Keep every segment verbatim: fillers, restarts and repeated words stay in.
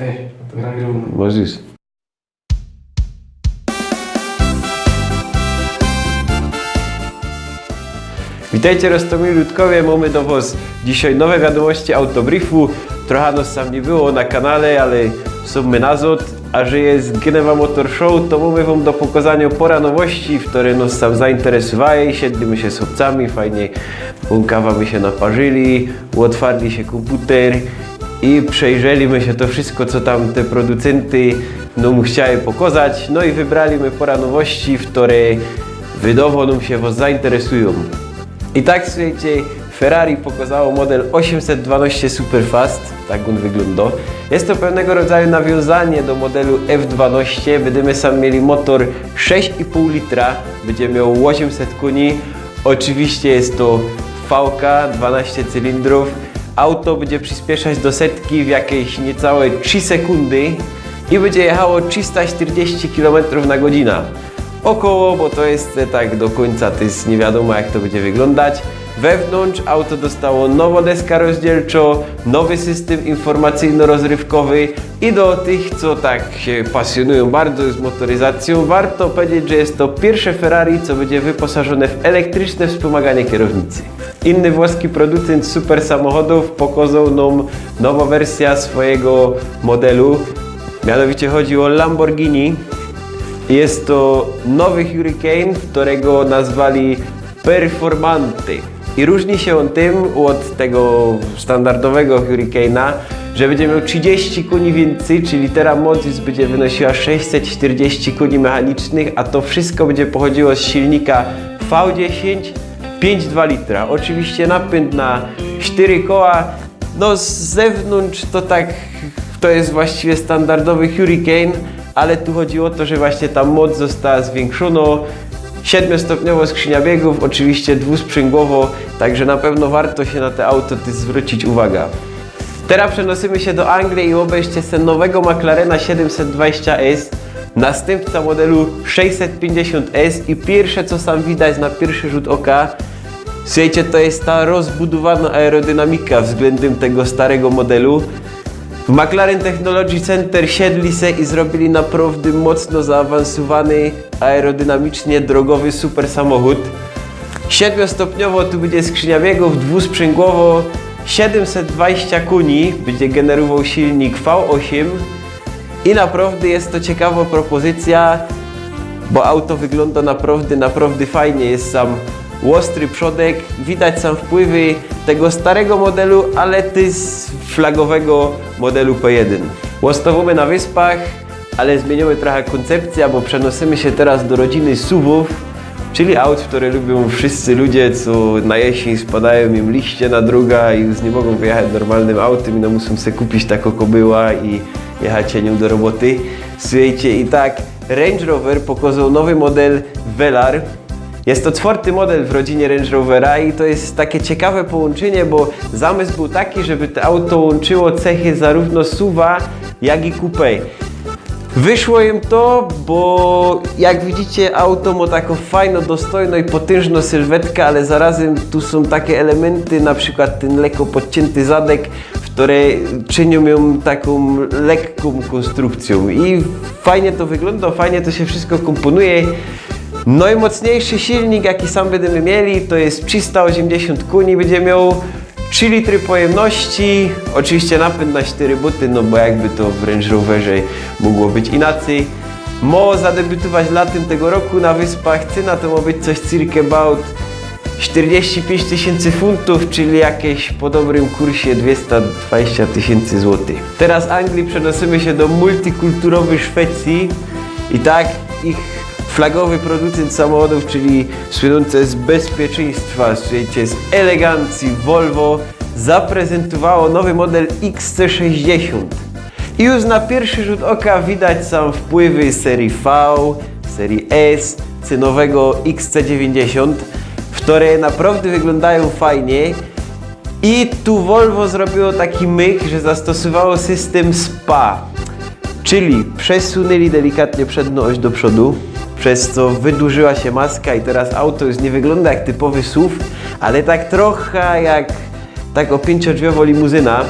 Ej, to nagrywamy. Możesz. Witejcie, roztōmili ludkowie, mōmy do wos dzisiej nowe wiadōmości Autobriefu. Trocha nos tam niy było na kanale, ale sōm my nazod, a że je Geneva Motor Show, to mōmy wōm do pokŏzaniŏ pora nowości, wtore nos tam zainteresowały. Siedli my sie z chopcami, fajnie, pōn kawa my sie naparzyli, ôtwarli sie kōmputer i przejrzeli my sie to wszysko, co tam te producynty nōm chciały pokŏzać. No i wybrali my pora nowości, wtore wydowo nōm sie wos zainteresujōm. I tak, słuchejcie, Ferrari pokŏzało model ôziymset dwanaście Superfast, tak ôn wyglōndŏ. Je to pewnego rodzaju nawiōnzanie do modelu F dwanaście, bydymy sam mieli motor sześć i pół litra, bydzie mioł ôziymset kōni. Ôczywiście je to V K, dwanaście cylindrōw. Auto bydzie przispieszać do setki w jakeś niecałe trzi sekundy i bydzie jechało trzista sztyrdzieści kilometrōw na godzinã. Ôkoło, bo to je tak do kōńca, to je niy wiadōmo, jak to bydzie wyglōndać. Wewnōntrz auto dostało nowŏ deska rozdzielczŏ, nowy systym informacyjno-rozrywkowy i do tych, co tak sie pasjōnujōm bardzo z motoryzacyjōm, warto pedzieć, że je to piyrsze Ferrari, co bydzie wyposażōne w elektryczne wspōmaganiŏ kierownicy. Inny włoski producynt super samochodōw pokŏzoł nōm nowŏ wersjŏ swojigo modelu. Mianowicie chodzi ô Lamborghini. Je to nowy Hurricane, wtorego nazwali Performante. I rōżni sie ôn tym ôd tego standardowego Hurricane'a, że bydzie mioł trzidzieści kōni wiyncyj, czyli terŏz moc już bydzie wynosiyła sześćset sztyrdzieści kōni mechanicznych, a to wszysko bydzie pochodziło z silnika V dziesięć pięć dwa litra. Ôczywiście napynd na sztyry koła. No, z zewnōntrz to tak, to je właściwie standardowy Hurricane, ale tu chodzi ô to, że właśnie ta moc ôsta zwiynkszōnŏ. Siedmiostopniowo skrzynia biegōw, ôczywiście dwusprzęgłowo, tak że na pewno warto sie na te auto tyż zwrōcić uwaga. Terŏz przenosymy sie do Anglie i ôbejrzcie se nowego McLarena siedymset dwadzieścia S, nastympca modelu sześćset pięćdziesiōnt S i piyrsze, co sam widać na piyrszy rzōt ôka, słuchejcie, to je ta rozbudowano aerodynamika wzglyndym tego starego modelu. W McLaren Technology Center siedli se i zrobiyli naprŏwdy mocno zaawansowany aerodynamicznie drogowy super samochōd. Siedmiostopniowo tu bydzie skrzynia biegōw, dwusprzęgłowo, siedymset dwadzieścia kōni bydzie generowoł silnik V ôziym. I naprŏwdy je to ciekawŏ propozycyjŏ, bo auto wyglōndŏ naprŏwdy, naprŏwdy fajnie. Je sam ôstry przodek, widać sam wpływy tego starego modelu, ale tyż flagowego modelu P jedyn. Ôstŏwōmy na Wyspach, ale zmiyniymy trocha kōncepcyjŏ, bo przenosymy sie terŏz do rodziny SUV-ōw, czyli aut, wtore lubiōm wszyscy ludzie, co na jesyń spŏdajōm im liście na droga i już niy mogōm wyjechać normalnym autym, no musōm se kupić takõ kobyła i jechać sie niōm do roboty. Słuchejcie, i tak Range Rover pokŏzoł nowy model Velar. Je to czwŏrty model w rodzinie Range Rovera i to je take ciekawe połōnczynie, bo zamysł bōł taki, żeby to auto łōnczyło cechy zarōwno SUV-a, jak i coupé. Wyszło im to, bo jak widzicie, auto mŏ takõ fajnõ, dostojnõ i potynżnõ sylwetka, ale zarazym tu sōm take elementy, na przikłŏd tyn lekko podciynty zadek, wtore czyniōm jã takōm lekkōm kōnstrukcyjōm i fajnie to wyglōndŏ, fajnie to sie wszysko kōmponuje. Nojmocniyjszy silnik, jaki sam bydymy mieli, to je trzysta ôziymdziesiōnt kōni, bydzie mioł trzi litry pojymności, ôczywiście napynd na sztyry buty, no bo jakby to w Range Roverze mogło być inacyj. Mŏ zadebiutować latym tego roku na Wyspach, cyna to mŏ być coś circa about sztyrdzieści pięć tysiyncy funtōw, czyli jakeś po dobrym kursie dwiesta dwadzieścia tysiyncy złotych. Terŏz z Anglii przenosymy sie do multikulturowej Szwecyje i tak ich flagowy producynt samochodōw, czyli słynōncy z bezpieczeństwa, słuchejcie, z elegancji, Volvo, zaprezentowało nowy model X C sześćdziesiōnt. I już na piyrszy rzōt ôka widać sam wpływy serii V, serii S, cynowego X C dziewięćdziesiōnt, wtore naprŏwdy wyglōndajōm fajnie. I tu Volvo zrobiło taki myk, że zastosowało systym SPA, czyli przesunyli delikatnie przednõ ôś do przodu, przez co wydłużyła sie maska i terŏz auto już niy wyglōnda jak typowy SUV, ale tak trocha jak takŏ piyńciodrzwiowo limuzyna.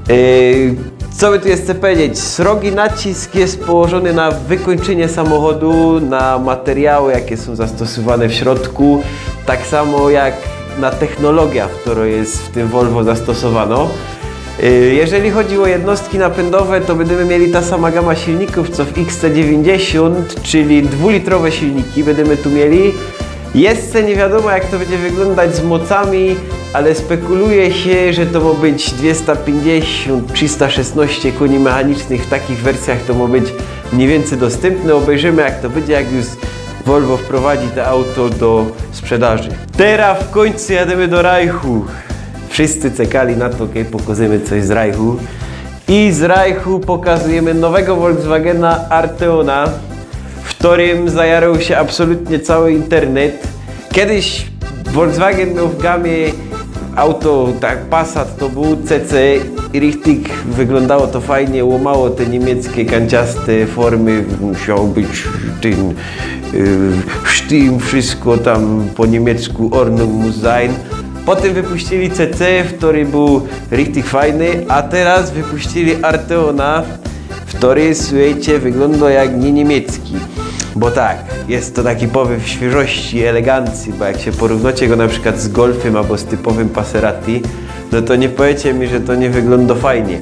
Yy, Co by tu jeszcze powiedzieć? Srogi nacisk jest położony na wykończenie samochodu, na materiały, jakie są zastosowane w środku, tak samo jak na technologia, która jest w tym Volvo zastosowana. Y, Jeżeli chodzi o jednostki napędowe, to będziemy mieli ta sama gama silników co w X C dziewięćdziesiąt, czyli dwulitrowe silniki będziemy tu mieli. Jeszcze nie wiadomo, jak to będzie wyglądać z mocami, ale spekuluje się, że to ma być dwieście pięćdziesiąt, trzysta szesnaście koni mechanicznych. W takich wersjach to ma być mniej więcej dostępne. Obejrzymy, jak to będzie, jak już Volvo wprowadzi te auto do sprzedaży. Teraz w końcu jadymy do Reichu. Wszyscy czekali na to, kiedy pokażemy coś z Reichu. I z Reichu pokazujemy nowego Volkswagena Arteona, w którym zajarał się absolutnie cały internet. Kiedyś Volkswagen miał w gamie auto, tak, Passat to był, C C, i richtig wyglądało to fajnie, łamało te niemieckie kanciaste formy, musiał być ten y, sztym, wszystko tam po niemiecku Ordnung muss sein. Potem wypuścili C C, który był richtig fajny, a teraz wypuścili Arteona, który, słuchajcie, wygląda jak nie niemiecki. Bo tak, jest to taki powiew świeżości, elegancji, bo jak się porównacie go na przykład z Golfem albo z typowym Passerati, no to nie powiecie mi, że to nie wygląda fajnie.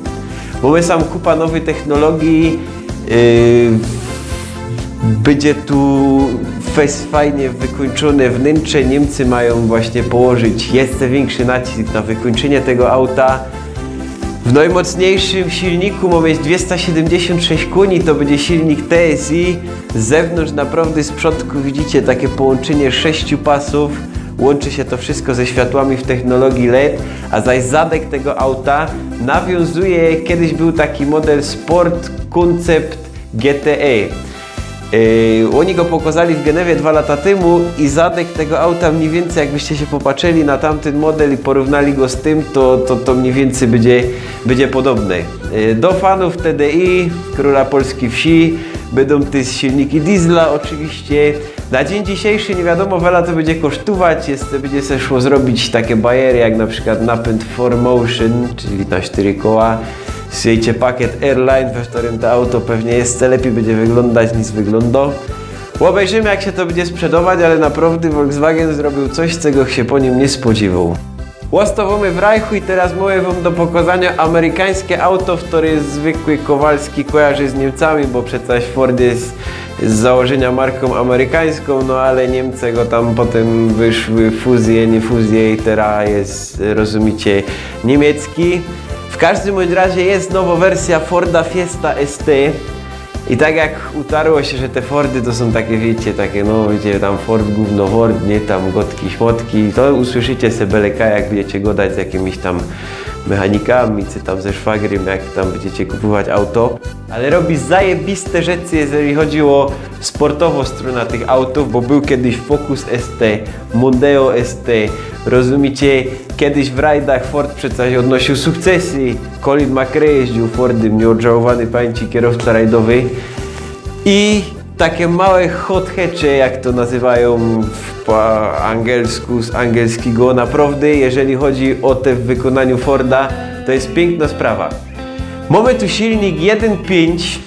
Bo my sam kupa nowej technologii, yy, będzie tu fest fajnie wykończone wnętrze. Niemcy mają właśnie położyć jeszcze większy nacisk na wykończenie tego auta. W najmocniejszym silniku ma mieć dwieście siedemdziesiąt sześć koni, to będzie silnik T S I. Z zewnątrz, na prowdy, z przodku widzicie takie połączenie sześciu pasów. Łączy się to wszystko ze światłami w technologii led, a zaś zadek tego auta nawiązuje, kiedyś był taki model Sport Concept G T E. Yy, oni go pokazali w Genewie dwa lata temu i zadek tego auta mniej więcej, jakbyście się popatrzyli na tamten model i porównali go z tym, to, to, to mniej więcej będzie, będzie podobny. Yy, do fanów T D I, króla polskiej wsi, będą te silniki diesla oczywiście. Na dzień dzisiejszy nie wiadomo, wiele to będzie kosztować, jest, będzie się szło zrobić takie bajery jak na przykład napęd four motion, czyli na cztery koła. Słuchajcie, pakiet Airline, we którym to auto pewnie jeszcze lepiej będzie wyglądać niż wygląda. Obejrzymy, jak się to będzie sprzedawać, ale naprawdę Volkswagen zrobił coś, czego się po nim nie spodziewał. Ostawamy w Reichu i teraz mamy wam do pokazania amerykańskie auto, które zwykły Kowalski kojarzy z Niemcami, bo przecież Ford jest z założenia marką amerykańską, no ale Niemcy go tam potem wyszły fuzje, nie fuzje i teraz jest, rozumiecie, niemiecki. W każdym bądź razie jest nowa wersja Forda Fiesta S T. I tak jak utarło się, że te Fordy to są takie, wiecie, takie, no, wiecie, tam Ford, gówno Ford, nie, tam gotki, szmotki, to usłyszycie se byle kaj, jak będziecie gadać z jakimiś tam mechanikami, czy tam ze szwagrym, jak tam będziecie kupować auto. Ale robi zajebiste rzeczy, jeżeli chodzi o sportową stronę tych autów, bo był kiedyś Focus S T, Mondeo S T, rozumiecie? Kiedyś w rajdach Ford przecież odnosił sukcesy. Colin McRae jeździł Fordem, nieodżałowany pamięci kierowca rajdowy. I takie małe hot hatche, jak to nazywają w, po angielsku, z angielskiego, naprawdę, jeżeli chodzi o te w wykonaniu Forda, to jest piękna sprawa. Mamy tu silnik jeden pięć,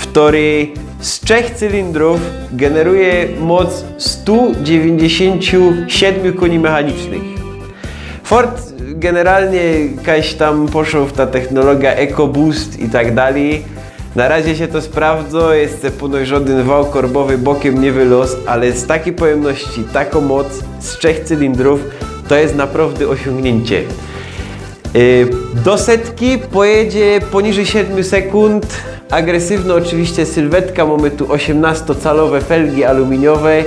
który z trzech cylindrów generuje moc stu dziewięćdziesięciu siedmiu koni mechanicznych. Ford generalnie jakoś tam poszedł w ta technologia EcoBoost i tak dalej. Na razie się to sprawdza, jeszcze ponoć żaden wał korbowy bokiem nie wylazł, ale z takiej pojemności taką moc z trzech cylindrów to jest naprawdę osiągnięcie. Yy, do setki pojedzie poniżej siedmiu sekund. Agresywna oczywiście sylwetka, mamy tu osiemnastocalowe felgi aluminiowe.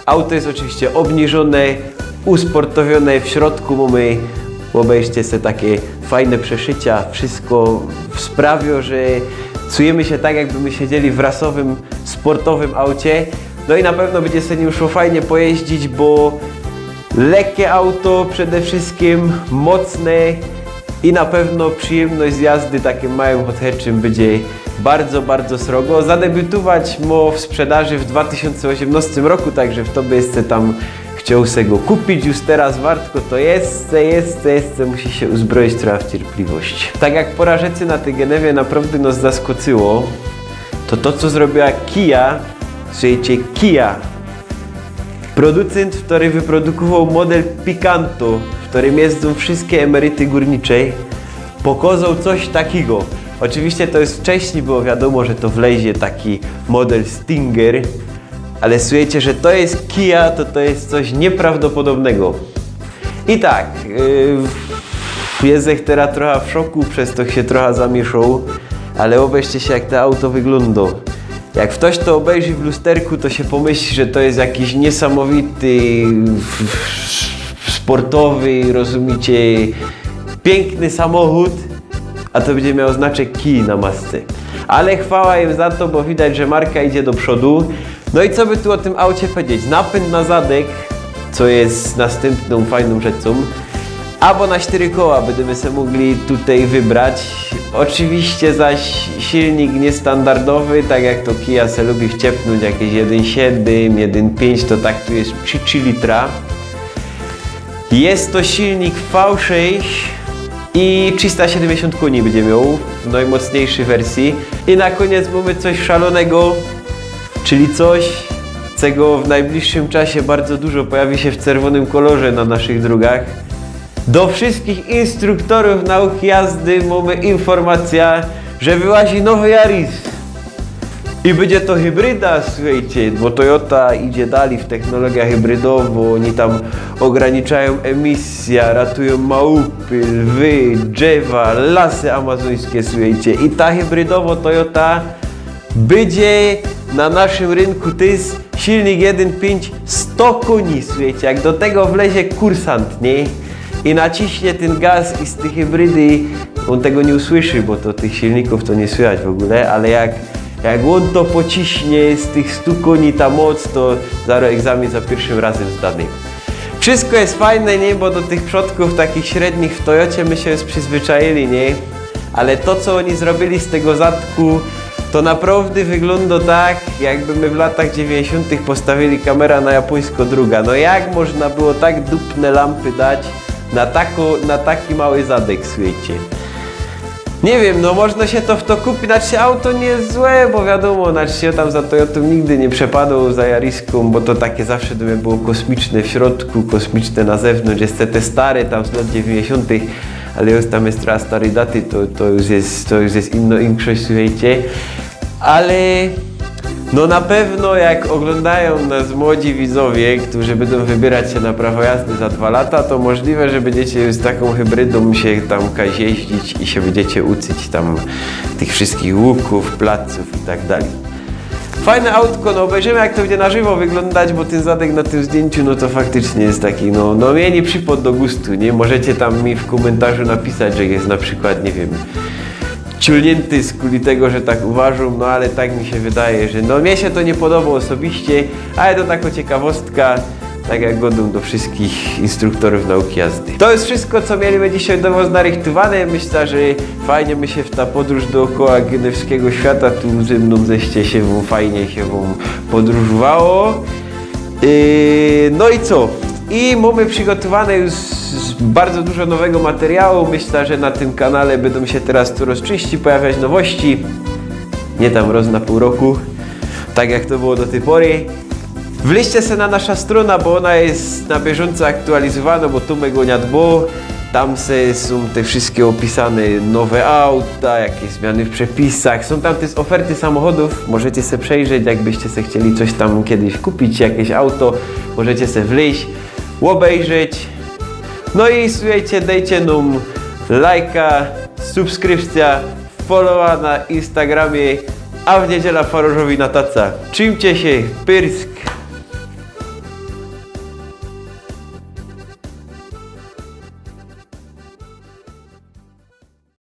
Auto jest oczywiście obniżone, usportowione. W środku mamy, obejrzcie se, takie fajne przeszycia. Wszystko sprawiło, że czujemy się tak, jakbyśmy siedzieli w rasowym, sportowym aucie. No i na pewno będzie się nim szło fajnie pojeździć, bo lekkie auto przede wszystkim, mocne, I na pewno przijymność z jazdy takim małym hot hatchym bydzie bardzo, bardzo srogo. Zadebiutować mo w sprzedaży w dwa tysiōnce ôziymnostym roku, tak że fto by jeszcze tam chcioł se go kupić już teroz wartko, to jeszcze, jeszcze, jeszcze musi sie uzbroić trocha w cierpliwość. Tak jak porażecy na tyj Genewie naprŏwdã nos zaskoczyło, to to, co zrobiła Kia, słuchejcie, Kia, producynt, kery wyprodukowoł model Picanto, w kerym jeżdżōm wszyjske emeryty gōrnicze, pokozoł coś takigo. Oczywiście to już wcześnij było wiadōmo, że to wlezie taki model Stinger, ale słuchejcie, że to je Kia, to to je coś niyprawdopodobnego. I tak, yy, jeżdżech teroz trocha w szoku, przez to sie trocha zamiyszōł, ale ôbejrzcie sie, jak to auto wyglōndo. Jak ftoś to ôbejrzi w lusterku, to sie pomyśli, że to je jakiś niysamowity, w-, w-, sportowy, rozumicie, piykny samochōd, a to bydzie miało znaczek Kia na masce. Ale chwała im za to, bo widać, że marka idzie do przodu. No i co by tu ô tym aucie powiedzieć? Napynd na zadek, co je nastympnōm fajnōm rzeczōm. Abo na sztyry koła bydymy se mogli tutaj wybrać. Oczywiście zaś silnik niestandardowy, tak jak to Kia se lubi wciepnōńć, jakeś jedyn siedym, jedyn pięć, to tak tu je trzi, trzi litra. Je to silnik V sześć i trzista siedymdziesiōnt kōni bydzie miał w nojmocniyjszyj wersji. I na kōniec mōmy coś szalonego, czyli coś, czego w nojbliższym czasie bardzo dużo pojawi sie w czerwōnym kolorze na naszych drōgach. Do wszyjskich instruktorōw nauki jazdy mōmy informacyjõ, że wyłazi nowy Yaris. I bydzie to hybryda, słuchejcie, bo Toyota idzie dalij w technologiã hybrydowõ, ôni tam ôgraniczajōm emisjã, ratujōm małpy, lwy, drzewa, lasy amazōńske, słuchejcie. I ta hybrydowŏ Toyota bydzie na naszym rynku, to je silnik jedyn pięć, sto kōni, słuchejcie, jak do tego wlezie kursant, niy? I naciśnie tyn gaz i z tyj hybrydy, ôn tego niy usłyszy, bo to tych silnikōw to niy słychać w ogōle, ale jak, jak ôn to pociśnie z tych stu kōni ta moc, to zarŏz egzamiyn za piyrszym razym zdany. Wszyjsko je fajne, niy? Bo do tych przodkōw takich średnich w Toyocie my sie już przyzwyczajyli, niy? Ale to, co ôni zrobiyli z tego zadku, to naprŏwdã wyglōndo tak, jakby my w latach dziewiyńćdziesiōntych postawiyli kamera na japōńsko droga. No jak można było tak dupne lampy dać na tako, na taki mały zadek, słuchejcie? Niy wiym, no można sie to w to kupić, znaczy auto niy je złe, bo wiadōmo, znaczy sie tam za Toyotōm nigdy niy przepadoł, za Yariskōm, bo to take zawsze do mie było kosmiczne w środku, kosmiczne na zewnōntrz, jeszcze te stare tam z lat dziewiyńćdziesiōntych, ale już tam je trocha starej daty, to, to już je, to już je inno, inkszość, słuchejcie. Ale no na pewno jak ôglōndajōm nas młodzi widzowie, kerzy bydōm wybierać sie na prawo jazdy za dwa lata, to możliwe, że bydziecie już z takōm hybrydōm sie tam kaj jeździć i sie bydziecie uczyć tam tych wszyjskich łukōw, placōw i tak dalij. Fajne autko, no ôbejrzymy, jak to bydzie na żywo wyglōndać, bo tyn zadek na tym zdjyńciu, no to faktycznie je taki, no, no mie niy przipŏd do gustu, niy? Możecie tam mi w kōmyntarzu napisać, że je na przikłŏd, niy wiym, ciulniynty skuli tego, że tak uważōm, no ale tak mi sie wydaje, że no mie sie to niy podobŏ ôsobiście, ale to takŏ ciekawostka, tak jak gŏdōm do wszyjskich instruktorōw nauki jazdy. To je wszyjsko, co mieli my dzisiej do wŏs narychtowane. Myślã, że fajnie my sie w ta podrōż dookoła genewskigo świata tu ze mnōm żeście sie wōm fajnie sie wōm podrōżowało. Yy, no i co? I mōmy przigotowane już bardzo dużo nowego materiału. Myślã, że na tym kanale bydōm sie teroz corŏz czynścij pojawiać nowości. Niy tam roz na pōł roku, tak jak to było do tyj pory. Wlizcie se na nasza strōna, bo ôna je na bieżōnco aktualizowanŏ, bo Tōmek ô niã dbŏ. Tam se sōm te wszyjske ôpisane nowe auta, jakeś zmiany w przepisach. Sōm tam tyż oferty samochodōw. Możecie se przejrzeć, jakbyście se chcieli coś tam kiedyś kupić, jakeś auto. Możecie se wlyź, ôbejrzeć. No i słuchejcie, dejcie nōm lajka, subskrypcjŏ, followa na Instagramie, a w niedziela Farŏrzowi na taca. Trzimcie sie, pyrsk!